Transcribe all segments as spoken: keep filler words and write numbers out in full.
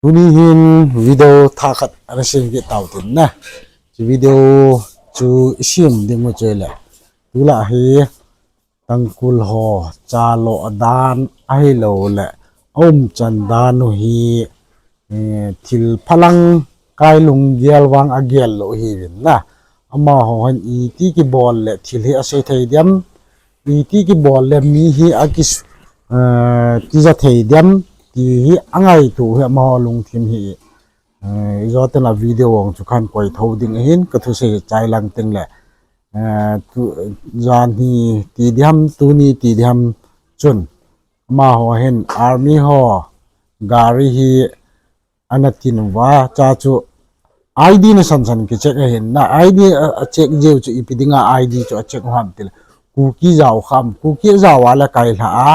Tuni hin video thah khat ana sem kit tau tin na. Chu video chu i sem ding u chu le, tulai hi Tangkhul ho chalo dan ahilou le, aumchan dan u hi, eh, thil phalang kai lunggel vang agel lou hiuvin na. Amaho hin iti kibol le thil hi asei thei diam, iti kibol le mi hi aki, eh, tija thei diam, ti hi angaito hi amaho lungthim hi. Eh, ijou teng le video ong chu kahin koi thou ding ahin, kathusei chai lang teng le, eh, tu, jan hi ti diam, tuni ti diam chun, amaho hin army ho gari hi ana tin uva, cha chu I D nasan san kicheck ahin na, I D a, acheck jeh u chu ipi dinga I D chu acheck u ham tile, Kuki jao kham, Kuki jao a le kailha a,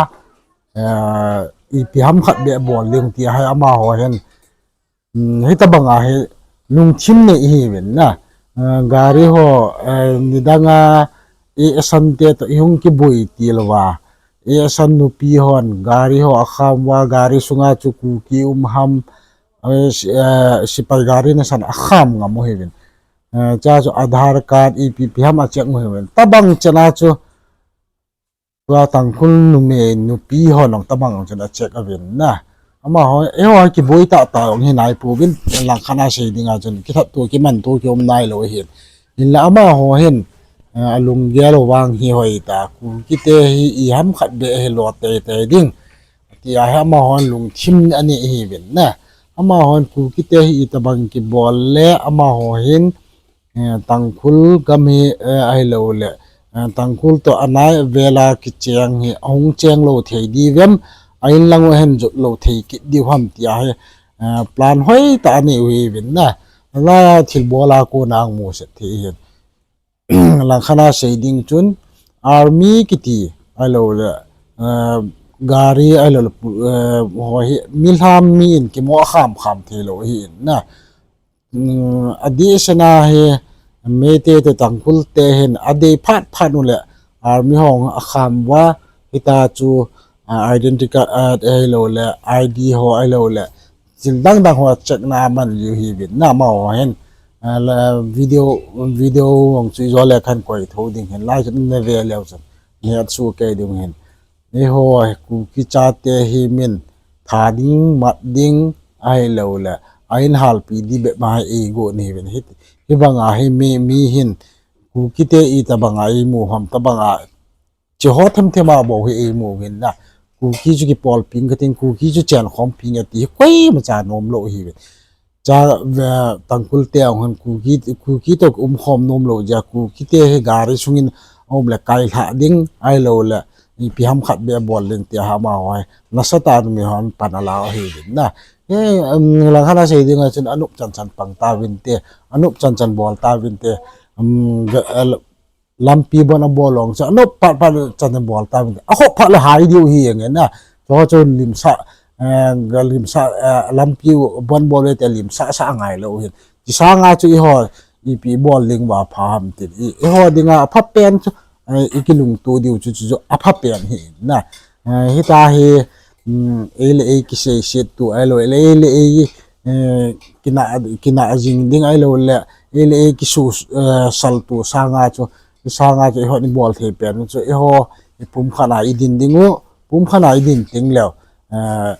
eh, ipi ham khat beh bol ding ti ahi. Amaho hin, um, hitabang a hi lungthim nei ihiuvin na. Eh, gari ho, eh, nidang a i, i sante toh ihung kiboi til uva, i san nupi hon gari ho akham uva, gari sunga chu Kuki um ham, eh, si-, eh, sipai gari nasan akham ngam u hiuvin. Eh, cha chu Aadhaar card ipi ipi ham acheck u hiuvin. Tabang chan a chu tua Tangkhul numei nupi hon ong tabang chun acheck uvin na. Amaho, eiho kiboi tah tah ong hi naipouvin, langkhat a sei ding a chun kithat to, kiman to, kium nailou ahin. Hinla amaho hin, eh, alunggel u vang hi hoitah, Kuki te hi iham khat beh hi lo teitei ding, ti ahi. Amahon lungthim anei ihiuvin na. Amahon Kuki te hi itabang kibol le, amaho hin, eh, Tangkhul gam hi, eh, ahilou le, eh, Tangkhul toh anai vel a kicheng hi ahung cheng lou thei diu vem, a inlang u ahin jot lou thei kit diu ham ti ahi, eh, plan hoitah anei u hiuvin na. Alai a thilbol a kona ahung muset thei hin. Langkhat a sei ding chun, army kiti ahilou le, eh, gari ahilou le, eh, ho hi milham mi in kimo akham kham thei lou ahin na. Um, adeh sena hi Meitei te Tangkhul te hin adei phat phat u le army ho akham uva, hita chu, ah, identity card, ah, ahilou le I D ho ahilou le thil dang dang ho check na aman u hiuvin na. Amaho hin, ah, la video, video ong chu ijou le kahin koi thou ding hin, lai chun na ve leu chun na het soh kei diu hin. Eiho Kuki chate hi min tha ding, mat ding ahilou le, a in halpi ding bep ma hi eigo nahiuvin. Hi, hibang a hi mi, mi hin Kuki te itabang a eimu ham, tabang a chi ho them them a bou hi eimu uvin na. Kuki chu kipol ping kating, Kuki chu chen khom ping ati hi koima cha nom lou hiuvin. Cha, eh, Tangkhul te ong hin Kuki, Kuki toh um khom nom lou jeh a, Kuki te hi gari sungin aum le kailha ding ahilou le, ipi ham khat beh bol ding ti ahi. Amaho hi nasatah a numei hon pan ala u hiuvin na. Eh, um, langkhat a sei ding a chun anop chan chan pang tauvin te, anop chan chan bol tauvin te, um, ga-, eh, lampi bon abol ong chu anop phat phat chan bol tauvin te, akhop phat le hai diu hi nge na. Chu chu limsah, eh, ga limsah, eh, lampi bon bol le te limsah sah ngai lou hin. Chi sanga chu eiho ipi bol ding uva pha ham tin, i, eiho dinga apha pen chu, eh, ikilungto diu chu, chu, chu apha pen hi na. Eh, hita hi, um, ei le ei kiseiset tu ahilou, ei le ei, eh, kina, kina jing ding ahilou le, ei le ei kisu, eh, sal tu sanga chu, sanga chu eiho ibol thei pen chu eiho ipumkhat a idin ding u, pumkhat a idin teng leu, eh,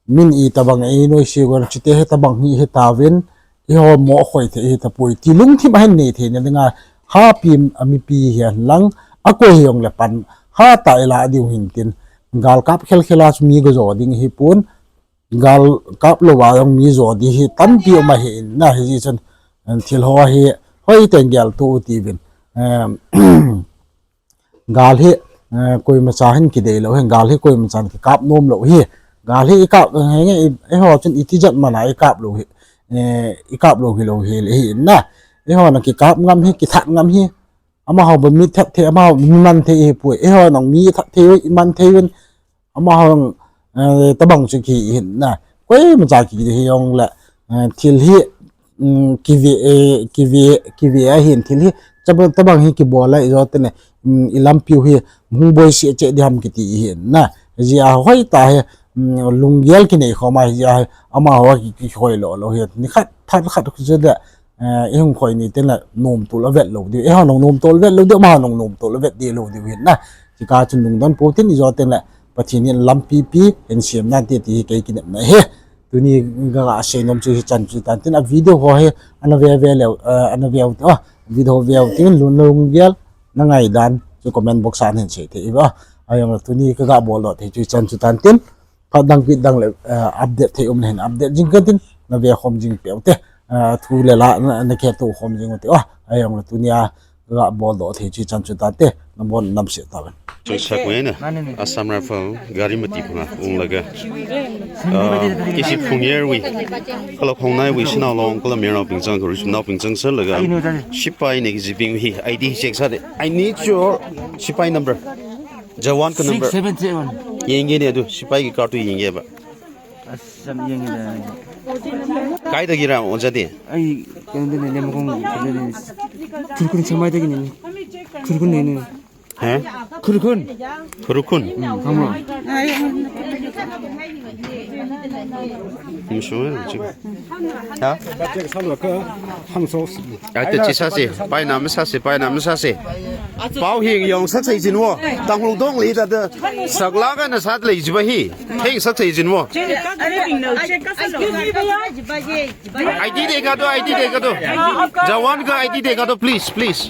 min itabang a einoise gon, chute hitabang hi hitauvin, eiho mo khoi thei hitapoi ti lungthim ahin nei theina dinga, hapi a mipi hihen lang, akoi hijongle pan hatah a ila diu hin tin, gal kap khel khel a chu mi go jo ding hipon, gal kap lou a jong mi jo ding hi tampi um ahin na, hijeh chun, thil ho hi hoiteng geltoh u tivin. Em, gal hi, eh, koimacha hin kidei lou hin, gal hi koimacha hin kikap nom lou hi. Gal hi ikap, eh, nge, i, eiho chun iti jat man a ikap lou hi, eh, ikap lou hilou hi le hi na. Eiho na kikap ngam hi, kithat ngam hi. Amaho bou mi that thei, amaho mi man thei hipoi. Eiho nang mi that thei, man thei uvin. Amaho, eh, tabang chu kihi hin na. Koimacha kiti hijongle, eh, thil hi, um, kive, eh, kive, kive ahin thil hi. Tabang, tabang hi kibol a ijou teng le, um, ilampiu hi hung boise cheh ding ham kiti hin na. Hijeh a hoitah hi, um, lunggel kinei khom ahi jeh a, amaho ki, kihoi lo lo hi. Nikhat, phat khat khu jeh a, eh, ihung hoi ni teng le nomtol a vet lo diu. Eiho nung nomtol vet lo diu, amaho nung nomtol a vet di lo diu hin na. Chika chun lungdon pou tin ijo teng le, Pathen in lampi pi, hin siam nante ti hi kei kinepna ahi. Tuni ka, ka sei nom chu hichan chu tan tin a video ho hi ana ve ve leu, eh, ana ve u te, ah, video ve u tin lun lunggel na ngaidan chu comment box a hin sei thei uva. Ahijongle tuni ka ga bol doh thei chu hichan chu tan tin phat dang pit dang le, eh, update thei um le hin update jing ka tin na ve khom jing peh u te, eh, thu le la na, na kihe to khom jing u te, ah, ahijongle tuni a ga bol doh thei chu hichan chu tan te, na bol nam se ta ban. Chungchang ngai na. Assam Rifle, gari mati phunga, ung laga. Ah, kisi phung yer wi. Kala khong nai wi, sinau long, kala mir nau ping chang, kari sum nau ping chang sel laga. Sipai ne kisi ping hi, I D check sa de. I need your sipai number. Jawan ka number. Six seven seven. Yenge ne du, sipai ki card tu yenge ba. Assam yenge da. Kai da gira, o ja de. Ai, kan de ne, ne mo kong, kan de ne. Kurkun chamai da gini. Kurkun ne ne. He? Kurkun. Kurkun. Hmm, kamo. Hm, sure, sure. Ha? Ate chi sa se, pai nam sa se, pai nam sa se. Pau hi yong sa sei jin wo. Tang hul dong le ta de. Sak la ka na sat le ji ba hi. Theng sa sei jin wo. I D de ka do, I D de ka do. Jawan ka I D de ka do, please, please.